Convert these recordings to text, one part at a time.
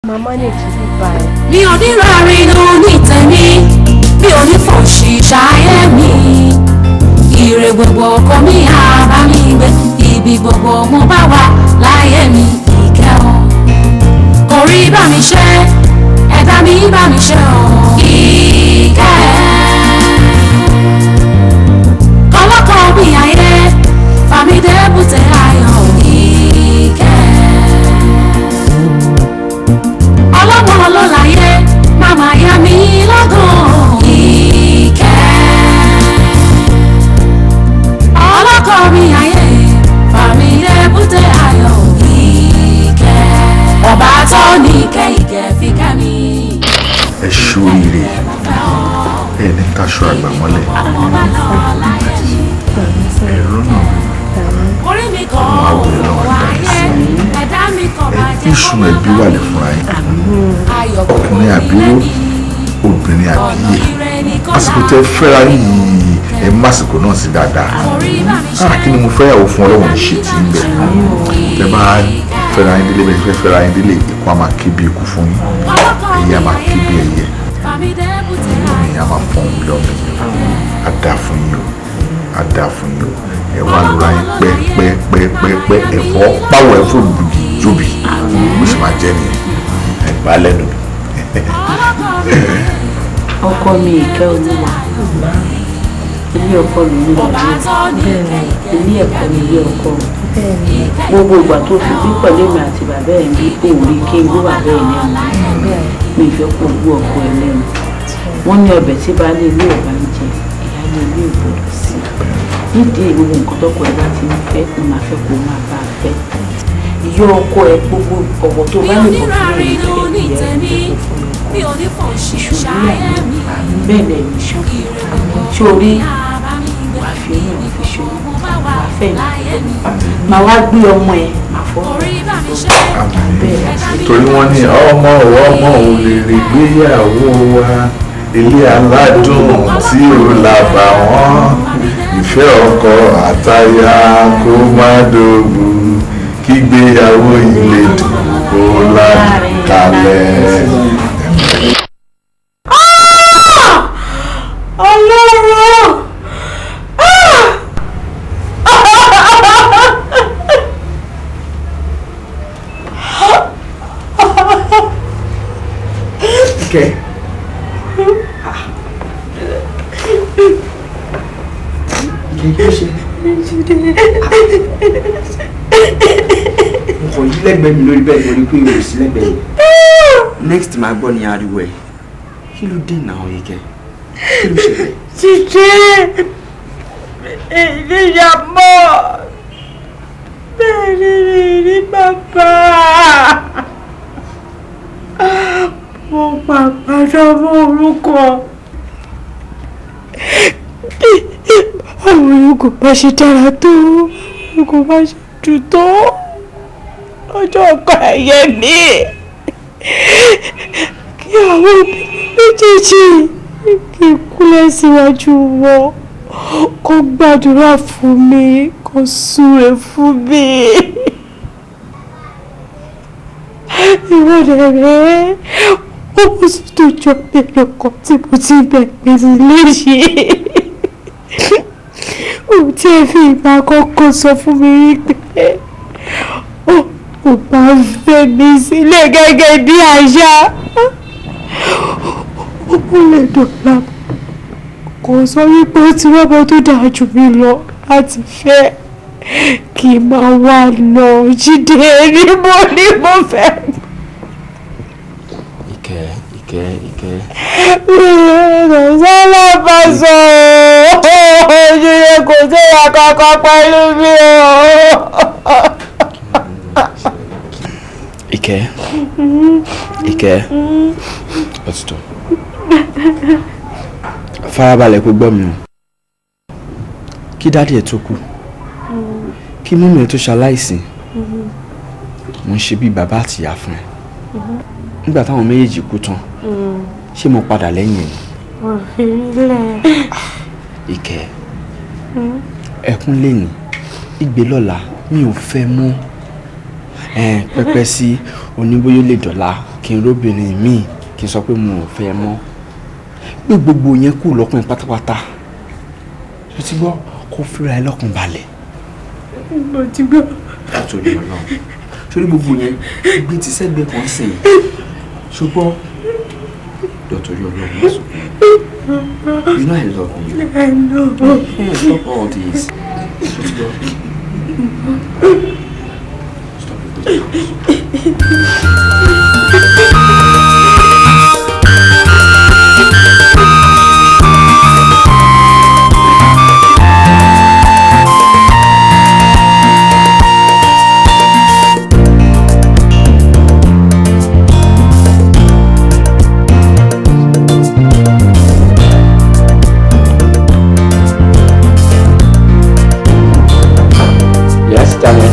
Máa manage bíbá ẹ. Mi ò ní rárí inú ní tèmi, mi ò ní fòṣì ṣayé mi. Ire gbogbo ọkọ mi á bá mi gbé, ibi gbogbo mo bá wà láyé mi ìkẹ́ o. Kò rí bá mi ṣe, ẹ̀dá mi bá mi ṣe o. Ìkẹ́. Kọ́lọ́kọ́ mi ayé, fàmídé bùtẹ́ ayọ̀ ìkẹ́. Ọlọ́mọ ló láyé, màmá ya mi lọ́gàn ìkẹ́. Ọlọ́kọ mi ayé, fàmídé bùtẹ́ ayọ̀ ìkẹ́. Ọba tó ní ìkẹ́ ìkẹ́ fi kẹ́ mi. Ẹ ṣoríire, ẹ ní taṣọ àgbà mọ́lẹ̀, ẹ̀rọ náà Orí mi kọ̀ àwọn àwòrán ọ̀wọ̀ náà ayé, ẹ̀dá mi kọ̀ bàjẹ́ ìsùn ẹbí wà lè fúnra yín, ayọ̀ ọkùnrin àbíró, obìnrin àbíyè. Àsìkò tẹ fẹ́ra yìí, ẹ má àsìkò náà sí dáadáa. Ah, kí ni mo fẹ́ yàwó fún Ọlọ́run ṣe tí ń bẹ̀. Tẹ bá fẹ́ra yín délé, bẹ́ẹ̀ fẹ́ fẹ́ra yín délé, ikú á máa ké bí ikú fún yín, ẹyẹ á máa ké bí ẹyẹ, omi á máa fọ́n bí ọmọ yẹn. Á dáa fún yín o, á dáa fún yín o. Ẹ wá lóra yín pẹ́pẹ́pẹ́pẹ́, ẹ̀fọ́ pàwọ̀ ẹ̀fọ́ gbùgì jóbi, bó ṣe máa jẹ́ nìyẹn. Ẹ gbá lẹ́nu mi. Ọkọ mi ìkẹ́ olúwa, ilé ọkọ ló ń lọ bí ilé ẹ̀kọ́ ni ilé ọkọ. Gbogbo ìgbà tó fi gbé pẹ̀lú èmi àti bàbá ẹ̀ ń bí òórí kí n gbé bàbá ẹ̀ lẹ́nu, mi ìfẹ́ kó gbé ọkọ ẹ̀ lẹ́nu. Wọ́n ní ọbẹ̀ tí baálé ilé ò bá ń jẹ, ìyáálé ilé ò gbọdọ̀ sí. Nídìí gbogbo nǹkan tọkọ ẹ bá ti ń fẹ́ ni màá fẹ́ kó máa bá a fẹ́. Ìyá ọkọ ẹ gbogbo ọ̀wọ̀ tó Mi bá ò lè ní bọ̀ fún rárí ẹ̀ inú ní tèmi, mi ò ní fòṣì ṣayé mi. bẹ́ẹ̀ lẹ̀ ní ṣán. Ṣé o rí wàá fi inú ẹ̀ fi ṣòwò, wàá fẹ́ mi, màá wá gbé ọmọ ẹ, màá fọ́ bẹ́ẹ̀. Torí wọ́n ní ọmọ ọmọ ò lè rí gbéyàwó wa, ilé aládùn tí ò là bà wọ́n, ìfẹ́ ọkọ àtaya kó má dògbò, kígbéyàwó ilé dùn kó ládùn kalẹ̀. Ọlọ́run! Ìkẹ́. Ìkẹ́, kí ló ṣe? Mo kàn yí lẹ́gbẹ̀ẹ́ mi lórí bẹ́ẹ̀, mo rí pé o ò sí lẹ́gbẹ̀ẹ́ mi. Next máa gbọ́ ni ariwo ẹ̀. Kí ló dé náà, Ìkẹ́? Kí ló ṣẹlẹ̀? Jíjẹ ìníyàmọ́ bẹ́ẹ̀ ni mi ní bàbá. Mo pàpà sọmọ orúkọ. Bí àwọn orúkọ bá ṣe dára tó, orúkọ bá ṣe dùn tó, ọjọ́ ọkọ ẹ̀yẹ mi. Kí àwọn òbí méjèèjì kí n kúnlẹ̀ síwájú wọn, kó gbàdúrà fún mi, kó súre fún mi. Ìwọ rẹ̀ ó sì tó jọ mélòó kan tí mo ti bẹ̀rẹ̀ sí léṣe. Òun tí ẹ fi ìgbà kọ́kọ́ sọ fún mi wípé ó bá fẹ́ mi sílẹ̀ gẹ́gẹ́ bí àṣà. Ó lè dọ̀la kò sọ wípé ó ti rọ́bọ tó dáa jù mí lọ láti fẹ́ kí n máa wá lọ. Jíde ní mo fẹ́. Ìkẹ́, Ìkẹ́, Ìkẹ́. Kò sọ́lá bá sọ ooo, Jíde kò séyà kankan pẹ̀lú mi o. Ìkẹ́, Ìkẹ́, òtítọ́. Farabalẹ̀ kó gbọ́ mi o. Kí daddy ẹ̀ tó kú, kí mummy ẹ̀ tó ṣaláìsí, mo ń ṣe bí bàbá àtìyá fún ẹ. Nígbà táwọn méjèèjì kú tán, ṣé mo padà lẹ́yìn ẹ̀ ni? Wọ́n fi mí lẹ̀. Ìkẹ́, ẹkún lẹ́ni, ìgbé lọ́la, mi ò fẹ́ mọ́. Pẹpẹ sí oníbóyó lè dọ̀la kí kí n róbìnrin míì kí n sọ pé mo ò fẹ́ mọ́. Pé gbogbo yẹn kù lọ́kùnrin pátápátá. Ṣé ti gbọ́ kó fira ẹ lọ́kàn balẹ̀? Mo ti gbọ́. Torí Ọlọ́run. Sórí gbogbo yẹn gbé ti sẹ́gbẹ̀ẹ́ kan sìn. Ṣùgbọ́n dọ̀tọ̀rí Ọlọ́run má sọ fún mi. You know I love you. I know. Yeah, stop all this. Ṣé ti gbọ́? Stop it. Yes, Daniel.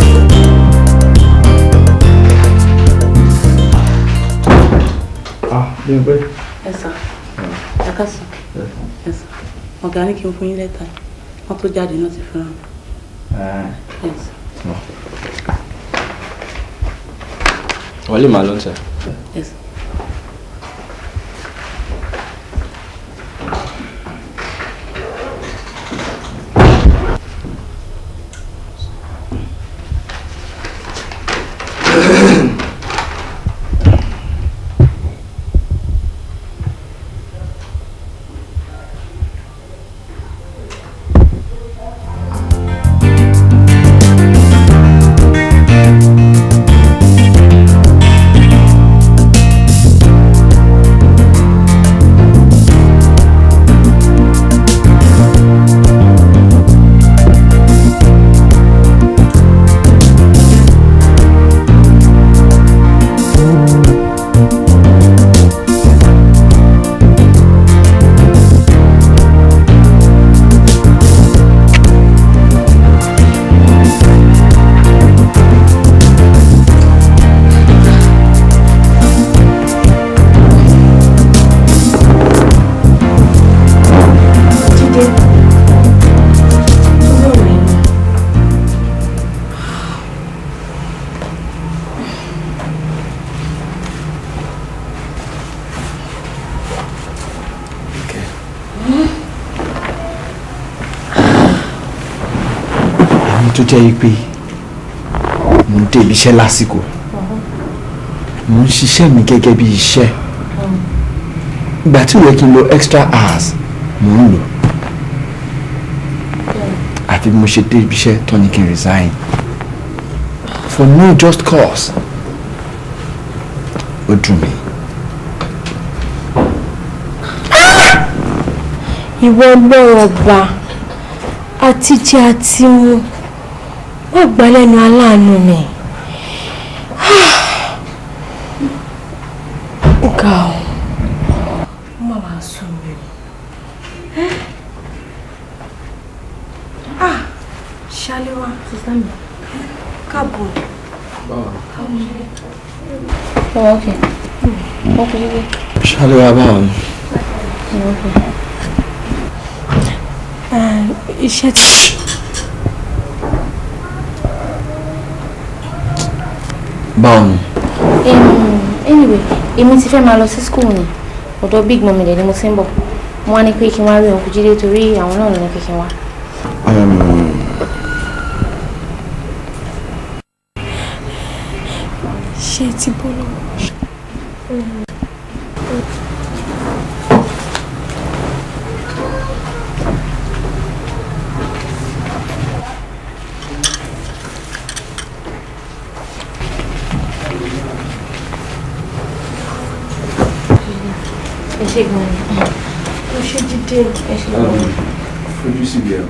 Ah, Bímpé. Ẹ sà, ẹ káàsán. Ẹ sà, ọ̀gá ní kí n fún yín lẹ́tà. Wọ́n tó jáde náà ti fi ràn. Yes. Wọ́n lè máa lọ sẹ́. Yes. Tó jẹ́ pé mo ń dé ibi iṣẹ́ lásìkò, mo ń ṣiṣẹ́ mi gẹ́gẹ́ bí iṣẹ́. Ìgbà tí ó yẹ kí n lo extra hours mo ń lò. Àfi bí mo ṣe dé ibi iṣẹ́ tán ni kí n resign for no just cause. Ó dùn mí. Ìwọ Ọlọ́run ọba àtijẹ àti mu wọ́n gbà lẹ́nu aláàánú mi. Ga ọ́, ó má wàá sùn mí. Ṣaléwá, káàbọ̀. Ṣaléwá báwo ni? Iṣẹ́ ti. Báwo ni? Anyway, èmi ti fẹ́ máa lọ sí school ni. Ọ̀dọ̀ big mummy dẹ̀ ni mo ti ń bọ̀. Wọ́n á ní pé kí n wá rí Uncle Jídé torí àwọn náà ní pé kí n wá. Ṣé ti bọ́ lọ́wọ́? Ẹ ṣé gan ni. Ó ṣe Jídé. Ẹ ṣé gan ni. Fojú síbi ẹ̀.